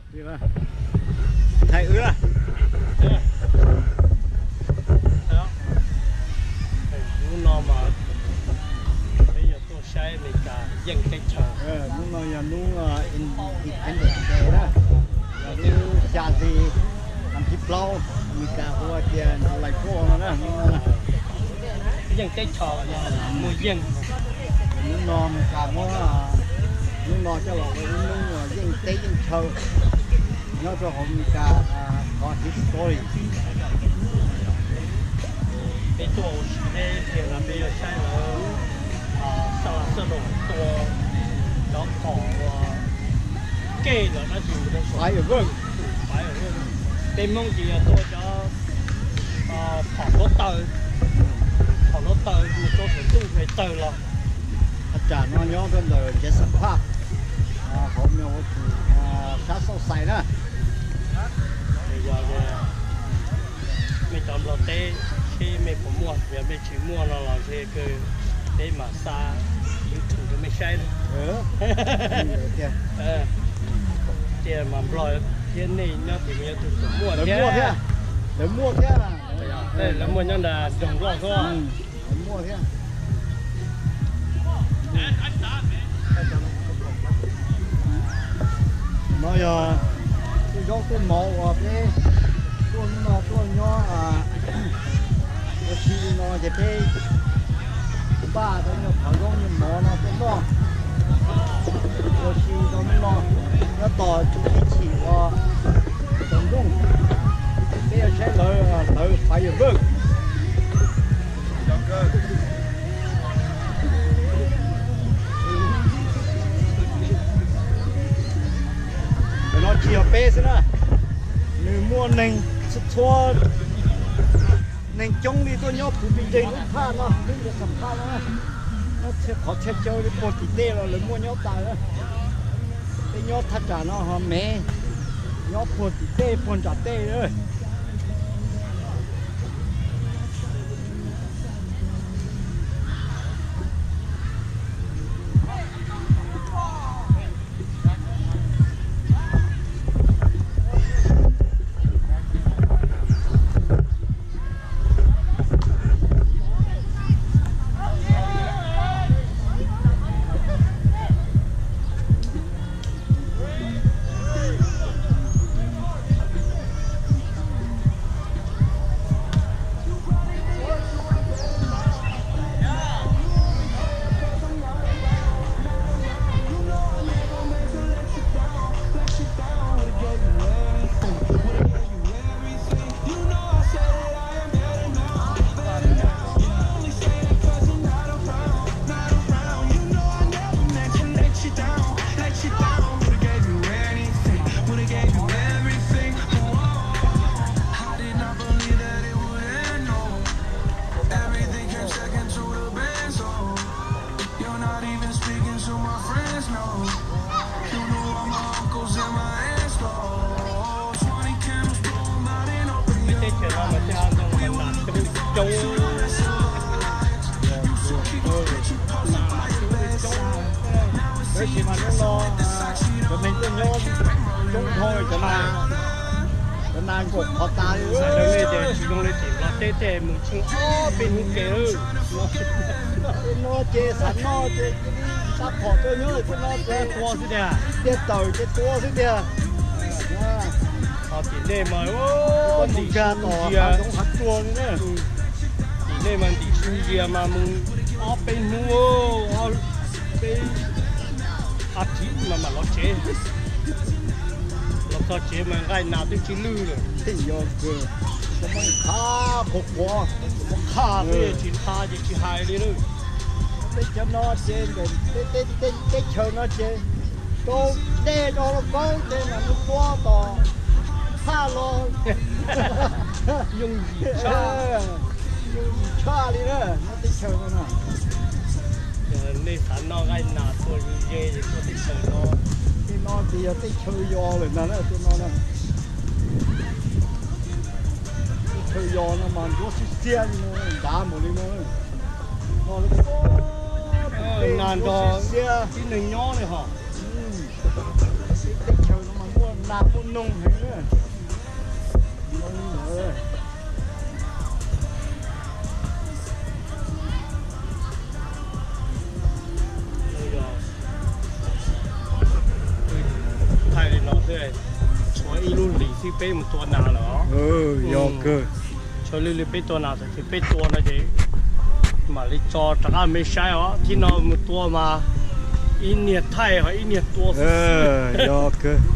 Thaij wb na. Hnub no mas peb yuav tuaj saib Amelikas yeej teb chaws. Hnub no yog hnub Independence Day na, yog lub xya hli, vas thib plaub, Amelikas hu tias July four no na, hnub no na. Yeej teb chaws, muaj yeej. Hnub no Amelikas muab hnub no coj los ua ib hnub yeej teb yeej chaw nyob rau hauv Amelikas, qhov history. Peb tuaj ua si peb tias no peb yuav saib lawv saj las saj laus tua cov phom uas kej los dab tsi mus rau firework. Peb Hmoob ces yog tua cov phom hluav taws, phom hluav taws mus rau saum ntuj es tawg los. Thaj tsam no nyob rau ntawm Jackson Park, hauv Milwaukee, sab Southside na. Yog mej cov Nplog teb seb mej puas muaj, yog mej tsis muaj no los ntshe kawg peb mam xa YouTube rau mej saib na. Tias mas Nplog thiab nej nyob tim no yog tus puas muaj thiab. Lawv muaj thiab. Lawv muaj nyob nram nroog Nplog xwb. Lawv muaj thiab. No yog tej zaub tej mov uas peb tuaj hnub no tuaj nyob ua si li no ces peb npaj rau nyuag qhov zaub nyuag mov no tuaj noj ua si rau hnub no, nyob tos txuas ib chim ua tsaus ntuj peb yuav saib lawv, lawv firework. Ntawm no tsis yog peb xwb na, nws muaj neeg txhua txhua, neeg coob li tuaj nyob puv pes tsawg lub phaj no, lub Jackson Park no, nyob txhia qhov txhia chaw li puag tim tej los lawv muaj nyob tas. Peb nyob thaj tsam no ho me, nyob puag tim tej puag nram tej. Teb chaws no mas coob coob, tab sis mas hnub no cov neeg tuaj nyob coob dhau cov na, cov na nkaum qhov tas li. Tsis zoo li tim Nplog teb tej mus tsheej ob peb hnub ke. Tej no ces xav noj ces cia li xa phom tuaj nyob tej no ces tua xwb tiag, tiaj tawm ces tua xwb tiag. Ho tim nej mas ntim su ntsia, tim nej mas ntim su ntsia mas mus ob peb hnub, ob peb a thiv mas mam los tsev. Los txog tsev mas nqaij nas twb tsis lwj lawm. Tej yog kawg, cov Hmoob qha qhuav qhuav, qha twb tsis qha ces tsis hais li lawm. Teb chaws no ces ntawm teb chaws no ces rau dej rau lauj kaub ces mam mus tua tom thaj los. Yooj yim tshaj, yooj yim tshaj li na, nyob teb chaws no na. Nej xav noj nqaij nas tua ze ze ces tuaj teb chaws no. Tej no ces yog teb chaws yos lawm ntag na, tej no na. Teb chaws yos no mas ntsuab xiab xiab li no, nrad npaum li no. Nas nrog tib neeg nyob li hos. Teb chaws no mas muaj nas muaj Noog heev na. Thaij li no xwb, tshuav ib lub hlis xwb peb mus tua nas lawm. Yog kawg. Tshuav lwj lwj peb tua nas tag ces peb tua no ces mam li tso rov qab me saib os. Thib no mus tua mas ib niag thaij ho ib niag tua xwb. Yog kawg.